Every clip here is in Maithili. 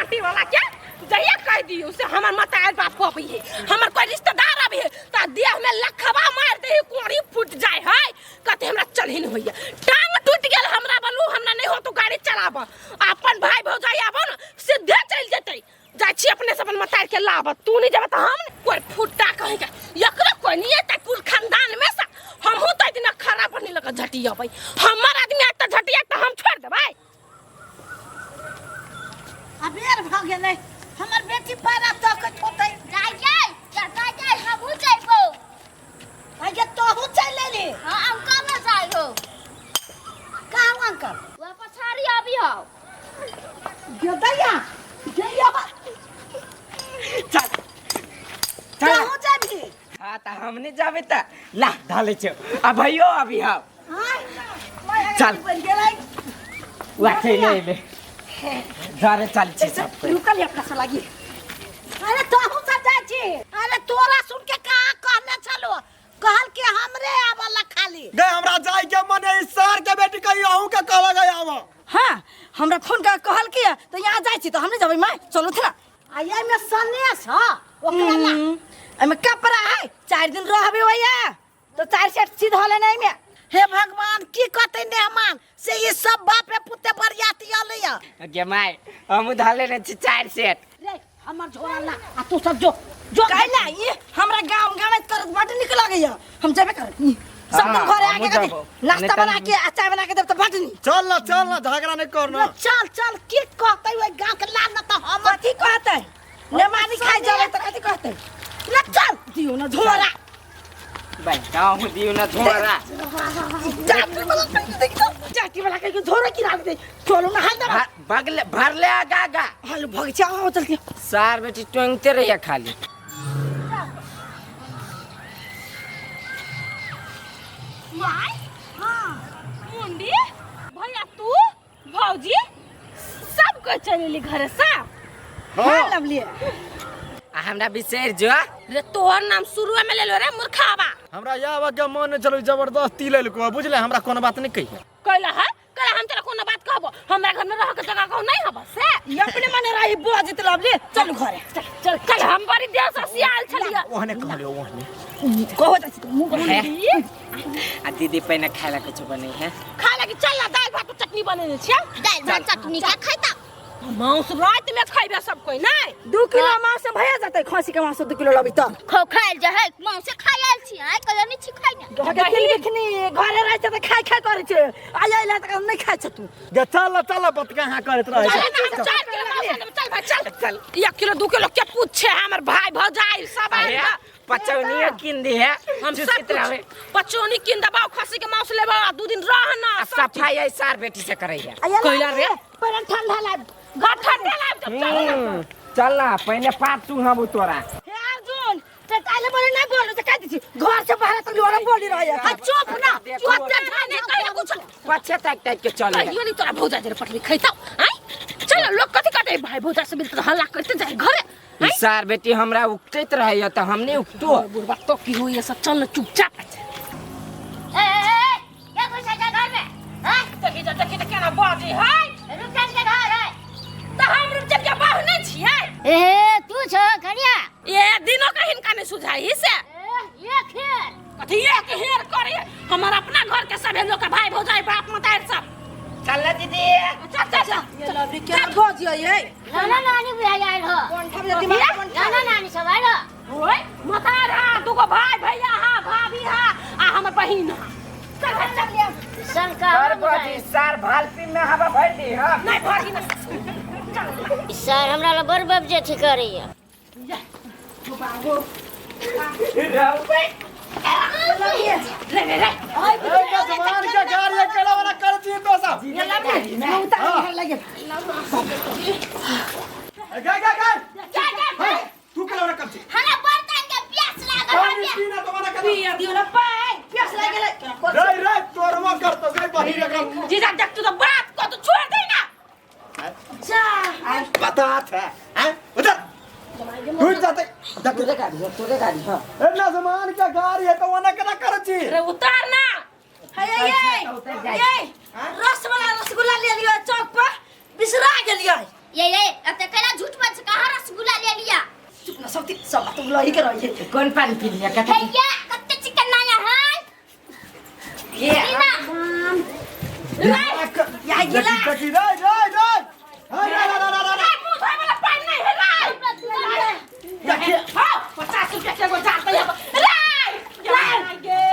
पार्टी वाला के जहिया कह दियो से हमर मतार बाप अबै है, हमर कोई रिश्तेदार अबै है त देह में लखवा मार दे, कोड़ी फूट जाए है। कते हमरा चलही नहीं होइए, टांग टूट गेल हमरा, बलू हमरा नहीं हो तो गाड़ी चलाब। अपन भाई भौजाई आबो न सीधे चल जेतै। जाइ छी अपने से अपन मतार के लाब, तू नहीं जेबे त हम कोई फुट्टा कहे के एकरो कोई नहीं एतै कुल खानदान में से। हमहूँ तो दिना खराब बनी लग झटियबै, हमर आदमी आयत त झटिया त हम छोड़ देबै। अबेर भऽ गेलै, हमर बेटी पारा तकैत होतै। जाय जाय चाचा जाय, हमहूँ जइबो। आगे तोहू चलि एली? हाँ, अंकल ना जाय हो। कहाँ अंकल? वहाँ पछाड़ी अभी हो। गेदैया जइया। चल चल। तोहू जेबही? हाँ त हमने जाबे त ला धाले छौ आ भैयो अभी हम। आँय, चल। बनि गेलै। वह चले अइले घरे, चल छी सब कोई। रुकल अपना से लागी। अरे तोहू सब जाइ छी। अरे तोरा सुन के कहाँ कहने छलो, कहल कि हमरे आबला खाली। गे हमरा जाय के मन है, सर के बेटी कही अहूँ के कहल गया आवा। हाँ, हमरा फोन कर कहल कि तो यहाँ जाइ छी त हमने जबै माय, चलू थे ना। आ एहिमे सनेस ह ओकरा ला। एहिमे कपड़ा है, 4 दिन रहबे भैया तो 4 सेट सीधा लेने एहिमे। हे भगवान, की कहते मेहमान से ई सब बापे पुते बरियाती अलै गे माय, हम धाले ने छी 4 सेट। रे हमर झोरा ला आ तू सब जो जो। कैला ये हमरा गांव गाँव करत बड निक लगैया, हम जेबे करब सब दिन। हाँ, घरे आके हमहूँ कथी जाबो। नाश्ता नहीं त- बना के आ चाय बना के देब त बड नीक। चल ना चल ना, झगड़ा नहीं करना। चल चल, की कहते ओइ गांव के लाल न त हमर कथी कहतै, नेमानी खाइ जाबे त कथी कहतै। ले चल। दियो न झोरा। भाई गाँव दियो ना झोरा। जाति वाला कहीं देख तो जाति वाला कहीं झोरा गिरा दे। चलो ना हाल दबा। बगले भरले आगा आगा। हाल भग जाओ, चल के। सार बेटी टोंगते रहिए खाली। My, हाँ मुंडी भैया, तू भौजी सब कोई चलेली घरे से। हाँ लवली। आ हमरा बिसरि जो। रे तोहर नाम शुरू में ले लो रे मूर्खावा। हमरा आबऽ के मन नहीं चलो, जबरदस्ती लेलको बुझले, हमरा कोनो बात नहीं कहिए। कैला है कैला, हम तोरा कोनो बात कहबो? हमरा घर में रह के जगह कहू नहीं हबो से ई अपने मने रही बजत। लवली चल घरे चल चल। कल हम बड़ी देर से सियाल छलिए। ओहने कहलियो ओहने। कहो त मुंह। है। आ दीदी पहिने खाय ला कुछ बनै है? खा लगी चल ना, दाल भात चटनी बनेने छियै। दालि भात चटनी का खैता? मांस रात में खैबे सब कोई नहीं। 2 किलो मांस भैया जतै, खसी के मांस 2 किलो लबी त खो खाइल जे है मांस खाइ आयल छी, आइ कहियो नहि छी खाइ ने। देखनी घरे रहै छै त खाइ खाइ करै छै, आइ अइला त नहि खाइ छै तू। गे चल ना, चल ना, बतका हाँ करैत रहै चल छै। ना, 4 किलो मांस आनब, चल भाई चल चल। 1 किलो 2 किलो के पूछे हमर भाई भौजाई सब आयल अरे पचौनियो किन दी है। हम सब चुसित रहबे। कुछ पचौनी किन देबौ, खसी के मांस लेबौ आ 2 दिन रह ना। आ सब चीज। सफाई है सार बेटी से करै है। कैला रे पहिने ठंडा लाब, घर ठंडा लाब जब चल ना। चल ना, पहिने पात चुहाबू तोरा। हे अर्जुन ते ताले बोले नहीं बोलो ते कह दी घर से बाहर तो लोरा बोली रही है। आ चुप ना, देखो। चुप नहीं कहियो कुछ। पछे ताक ताक के चले। कहियो नहीं तोरा भौजा जरे पटली खैतौ आइ। चलो लोग कथी कहते, भाई भौजा से मिलते हल्ला करते जाए घरे। ई सार बेटी हमरा उकटैत रहैया त हम नहीं उकटो। बुढ़बा तो की हुई सब, चल ना चुपचाप। ए ए ए, के घुसै छै घर में? हैं? देखी त देखी त केना बाजी है। रुपचन के घर है। त हम रुपचन के बाहु नहीं छियै। ए तू छो कनिया? ए दिनो का हिनका नहीं सुझाई से। ए ये खेल कथी एक हेर करे हमर अपना घर के सभे लोग के भाई भौजाई बाप मतार सब। चल ना दीदी। चल चल चल। ये लवली केना बजियै ये? नाना नानी बुझाइ आयल हो, नाना नानी सब आयल हो। ओए मतार हा, दुगो भाई भैया हा, भाभी हा आ हमर बहिन हा। चल चल चल। शंका सर बाजी सार भालपी में हवा भर दी हां। नहीं भरी ना, चल। सर हमरा ला बड़ बबजेठी करैया। रे रे रे। ए जवान के गाड़ी अकेला वाला कर छी तो सब। ए गे गे गे। जा जा। हे, तू केला वाला कर छी? हमरा बर्तन के प्यास लागल पानी है। पीना तो वाला कर। पिया दियो ना पाई, प्यास लागे गेलै। रे रे तोरवा कर तो गई बही रकम। जीजा देख, तू तो बात को तो छोड़ दे ना। जा। पता था हैं उधर टूट जाते। तोरे गाड़ी है, तोरे गाड़ी है। ए ना जमान के गाड़ी है तो ओना केना कर छी? रे उतार ना। हे ये ये रस वाला रसगुल्ला ले लियो चौक पर, बिसरा गेलियै। ये ये अते कैला झूठ बाज कहाँ रसगुल्ला ले लिया चुप ना सब सब बात लही के रही है कोन पान पी लिया कथी हे ये कत्ते चिकन आया है ये या गिला देखी रे रे रे रे रे रे रे रे मुंह धोए वाला पानी नहीं है रे देखिए हां 50 रुपया के एगो जाते है रे रे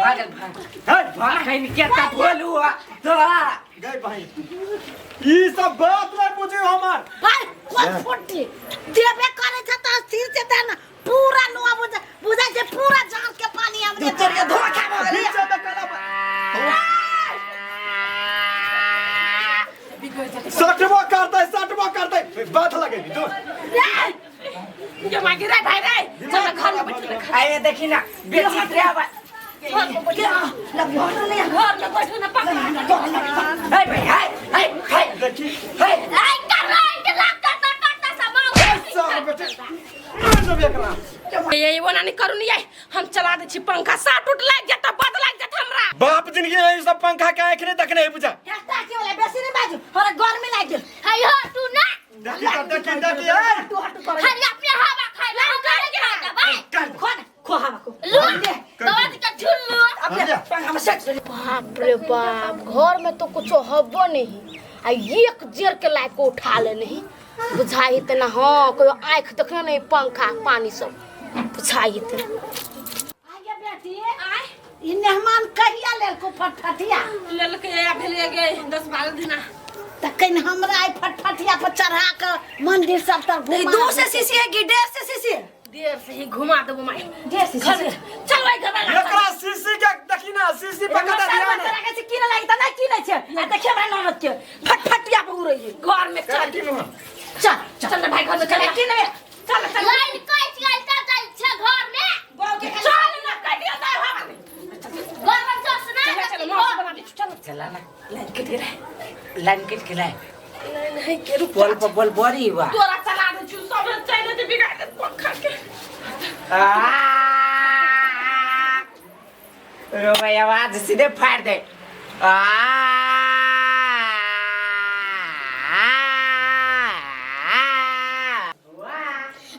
भागल भाग हे भाग के त बोलू तो गए भाई ई सब बात नहीं पूछी हमार भाई कोन फुटी देबे करे छ त स्थिर से देना पूरा नुआ बुझा बुझा जे पूरा जान के पानी हमरे तोरिया धोखा भऽ गेलै बीच में कला सटबो करते सटबो करते बात लगेबी तो ये मांगी रे भाई रे चल घर में बैठ के खा आये देखी ना बेची रे आवा घर में बैठ घर में बैठो ना पकड़ हे भाई हे हे हे देखी हे आई कर रहा है के लाग करता करता सामान सर बेटे मार देबे एकरा ये वो ना नहीं करू नहीं हम चला दे छी पंखा सा टूट लाग जाता बद लाग जाता हमरा बाप जिंदगी में ई सब पंखा के आंख नहीं देखने है बुझा हेटा के वाला बेसी नहीं बाजू हमरा गर्मी लाग गेल हाय हो तू ना देखी त देखी देखी ए तू हट कर हरी अपने हवा खाए ला हम के खा भाई खो ना खो हवा को लू दवा के झुल्लू अपने पंखा में सेट बाप रे बाप घर में तो कुछ हबो नहीं आ एक जेर के लायक उठा ले नहीं बुझाई त ना हाँ कोई आँख देखने नहीं पंखा पानी सब बुझाई त आगे बेटी आय ई मेहमान कहिया लेलको फटफटिया ललके या भेले गे 10 12 दिना त कहीं हमरा आई फटफटिया पर चढ़ा के मंदिर सब तक घुमा दो से सीसी है कि डेढ़ से सीसी डेढ़ से ही घुमा देबो माई डेढ़ से घर चल भाई घर में एकरा सीसी के देखी ना सीसी पे कता ध्यान है के किने लागि त नै किने छै आ देखिए हमरा ननद के फटफटिया पर उड़ै है घर में चल चल चल ना भाई घर में चल किने चल चल लाइन कट गेल त चल छ घर में चल ना कटियो ना हवा में घर में जोश ना चल चल मौस बना दे चल चला ना लाइन कट गेलै लाइन कट गेलै नहीं नहीं के रुक बोल पर बोल बड़ी हुआ तोरा चला दे छु सब चल दे बिगाड़ दे पंखा के रो भाई आवाज सीधे फाड़ दे आ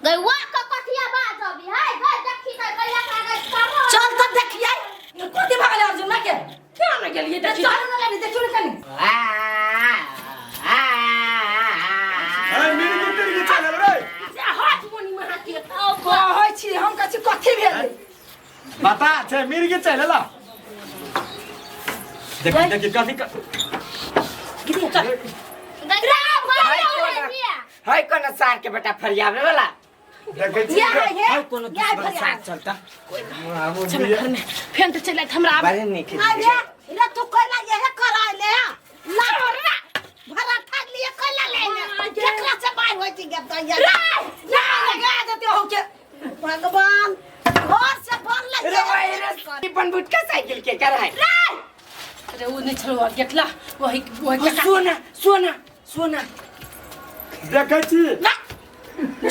गई वा क कथिया बाज अभी हाय गई देखी त गई का गई करो चल त देखिए कथी भगले अर्जुन ना के क्या ना गेलिए देखी चल न लानी देखियो ने कनी ए मेरी गिट्टी की चल रे से हाथ बोनी महा के कहै छी हम कहै छी कथी भेलै बता छे मेरी की चल ला देखी देखी कथी गई राम भाई दिया है कोनो सार के बेटा फरियावे वाला देखै छी या हे है कोनो या दुश्मन सार चलता चल घर में फेन त चल हमरा बारे नहीं खेल अरे रे तू कैला यहे कराय ले ला भरा ठाक लिए कैला ले ले केकरा से बाय होय छी गे त या रे लगा देते हो के भगवान घर से बन ले रे भाई रे बनबुट का साइकिल के कर है अरे वो नहीं चलो गेटला वही वही सोना सोना सोना देखै छी ना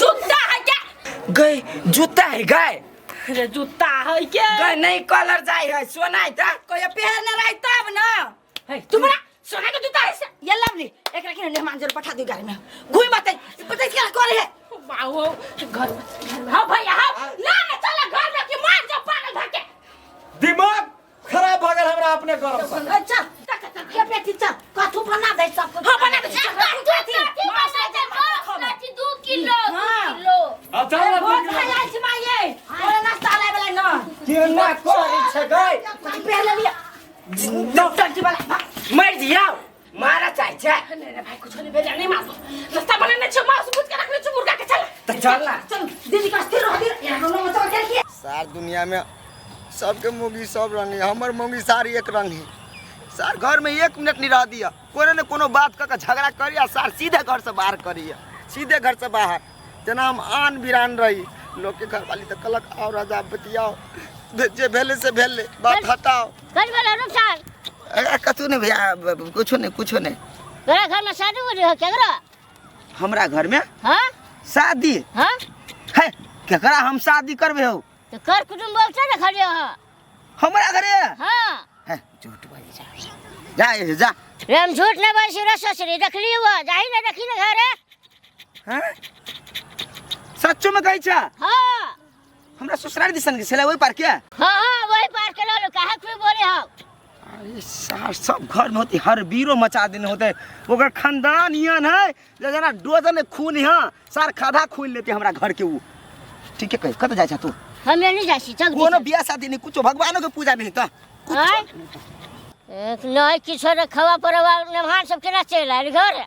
जूता है क्या गए जूता है गए अरे जूता है क्या गए नहीं कलर जाए है सोना है ता कोई पहन रही तब ना है तुम्हारा सोना के जूता है से ये लवली एकरा किन मेहमान जरूर पठा दी गाड़ी में घुई मत पता क्या करे है बाओ घर में घर में हाँ भैया हाँ ना ना चला घर में कि मार जाओ पागल भाके दिमाग खराब भ गेल हमरा अपने गरम से चल चल के बेटी चल कथू बना दे सब हाँ बना दे कथी कथी 2 किलो 2 किलो आ चल ना भोज खाइ आयल छी माइये ओरे नाश्ता लाए वाला न केना करे छै गए पहन लिया डॉक्टर जी वाला मर जियाओ मारा चाहे छै नहीं नहीं भाई कुछ नहीं भेजा नहीं मार नाश्ता बनाने छो मांस भूज के रखने छो मुर्गा के चल त चल ना चल दीदी का स्थिर रह दी यहाँ लोग मत कर के सार दुनिया में सबके मौगी सब रंग है हमर मौगी सार एक रंग है सार घर में एक मिनट नहीं रह दिया कोनो ने कोनो बात कऽ के झगड़ा करिया सार सीधे घर से बाहर करिया सीधे घर से बाहर जेना हम आन बिरान रही लोग के घर वाली तऽ कहलक आओ राजा बतियाओ जे भेलै से भेलै बात हटाओ घर वाला रुक साल कथू नहीं भैया कुछो नहीं कुछो नहीं तोरा घर में शादी हो रही है केकरा हमरा घर में हाँ शादी हाँ है केकरा हम शादी करबे हो तो कर कुटुंब बोलते ना खड़े हो हमरा घरे हाँ है झूठ बाजै जा जा ए, जा रे हम झूठ नहीं बोल रे ससुरी देखली हुआ जाही ना देखी ना घरे हैं सच्चो में कहै छा? हाँ। हमरा ससुराल दिसन के छलै ओहि पार के। हाँ हाँ, वही पार के रहलो, काहे कोई बोले हो? अरे सार, सब घर में होती हर बीरो मचा देने होते। ओकर खानदान हियन है जे जना डोजन खून है, सार खाधा खून लेते हमरा घर के ऊ। ठीक है, कह कत जाय छा तू? हम नहीं जाइ छी, चल। कोनो बियाह शादी नहीं, कुछो भगवानो के पूजा नहीं त कुछो। आँय? एक नहीं किछो रखवा परवा मेहमान सब केना चलि आयल घर?